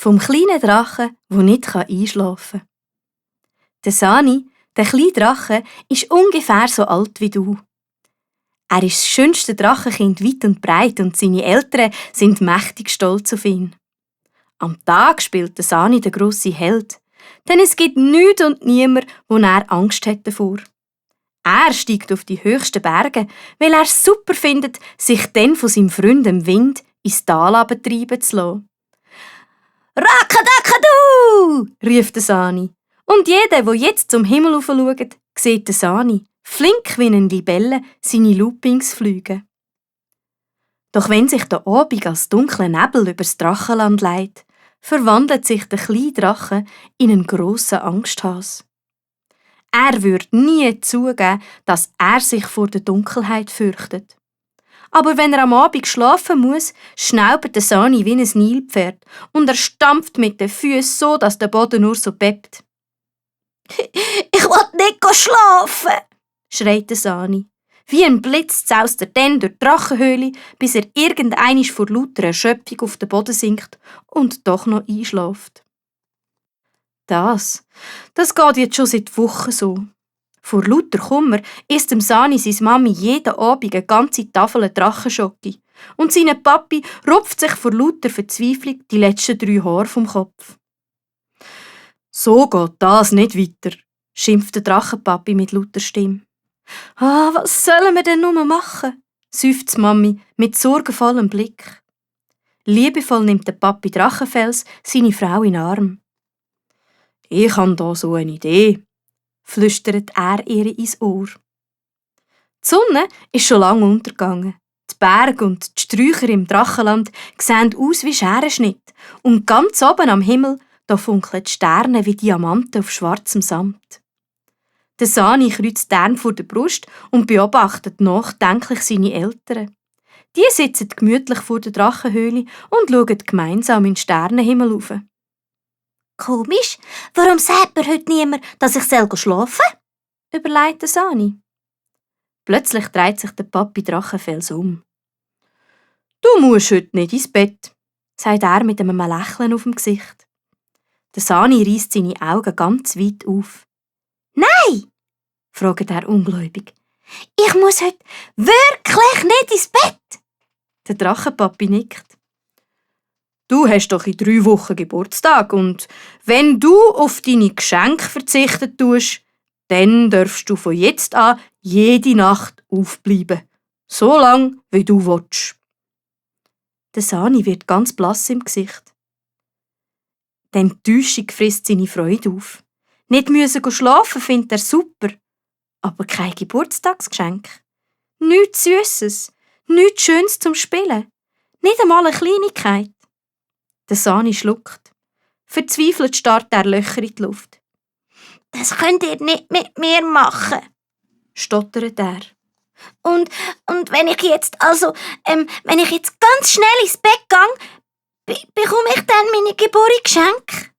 Vom kleinen Drachen, der nicht einschlafen kann. Der Sani, der kleine Drache, ist ungefähr so alt wie du. Er ist das schönste Drachenkind weit und breit und seine Eltern sind mächtig stolz auf ihn. Am Tag spielt der Sani der grosse Held, denn es gibt nichts und niemand, wo er Angst hat davor. Er steigt auf die höchsten Berge, weil er es super findet, sich dann von seinem Freund dem Wind ins Tal treiben zu lassen. «Rakadakadu!» rief der Sani. Und jeder, der jetzt zum Himmel schaut, sieht den Sani, flink wie eine Libelle, seine Loopings fliegen. Doch wenn sich der Abend als dunkler Nebel übers Drachenland legt, verwandelt sich der kleine Drache in einen grossen Angsthas. Er würde nie zugeben, dass er sich vor der Dunkelheit fürchtet. Aber wenn er am Abend schlafen muss, schnaubert der Sani wie ein Nilpferd und er stampft mit den Füßen so, dass der Boden nur so bebt. «Ich will nicht schlafen!» schreit der Sani. Wie ein Blitz zaust er dann durch die Drachenhöhle, bis er irgendeinmal vor lauter Erschöpfung auf den Boden sinkt und doch noch einschläft. Das geht jetzt schon seit Wochen so. Vor lauter Kummer isst dem Sani seine Mami jeden Abend eine ganze Tafel Drachenschoki und sein Papi rupft sich vor lauter Verzweiflung die letzten 3 Haare vom Kopf. «So geht das nicht weiter», schimpft der Drachenpapi mit lauter Stimme. «Was sollen wir denn nur machen?» seufzt die Mami mit sorgenvollem Blick. Liebevoll nimmt der Papi Drachenfels seine Frau in den Arm. «Ich habe da so eine Idee», flüstert er ihr ins Ohr. Die Sonne ist schon lange untergegangen. Die Berge und die Sträucher im Drachenland sehen aus wie Scherenschnitt und ganz oben am Himmel da funkeln die Sterne wie Diamanten auf schwarzem Samt. Der Sani kreuzt die Arme vor der Brust und beobachtet nachdenklich seine Eltern. Die sitzen gemütlich vor der Drachenhöhle und schauen gemeinsam in den Sternenhimmel rauf. «Komisch, warum sagt mir heute niemand, dass ich schlafen soll?» überlegt der Sani. Plötzlich dreht sich der Papi Drachenfels um. «Du musst heute nicht ins Bett», sagt er mit einem Lächeln auf dem Gesicht. Der Sani reißt seine Augen ganz weit auf. «Nein!» fragt er ungläubig. «Ich muss heute wirklich nicht ins Bett!» Der Drachenpapi nickt. «Du hast doch in 3 Wochen Geburtstag und wenn du auf deine Geschenke verzichten tust, dann darfst du von jetzt an jede Nacht aufbleiben. So lang, wie du willst.» Der Sani wird ganz blass im Gesicht. Die Enttäuschung frisst seine Freude auf. Nicht müssen schlafen findet er super, aber kein Geburtstagsgeschenk. Nichts Süßes, nichts Schönes zum Spielen, nicht einmal eine Kleinigkeit. Der Sani schluckt. Verzweifelt starrt er Löcher in die Luft. «Das könnt ihr nicht mit mir machen», stottert er. Und wenn ich jetzt wenn ich jetzt ganz schnell ins Bett gehe, bekomme ich dann meine Geburtstagsgeschenke?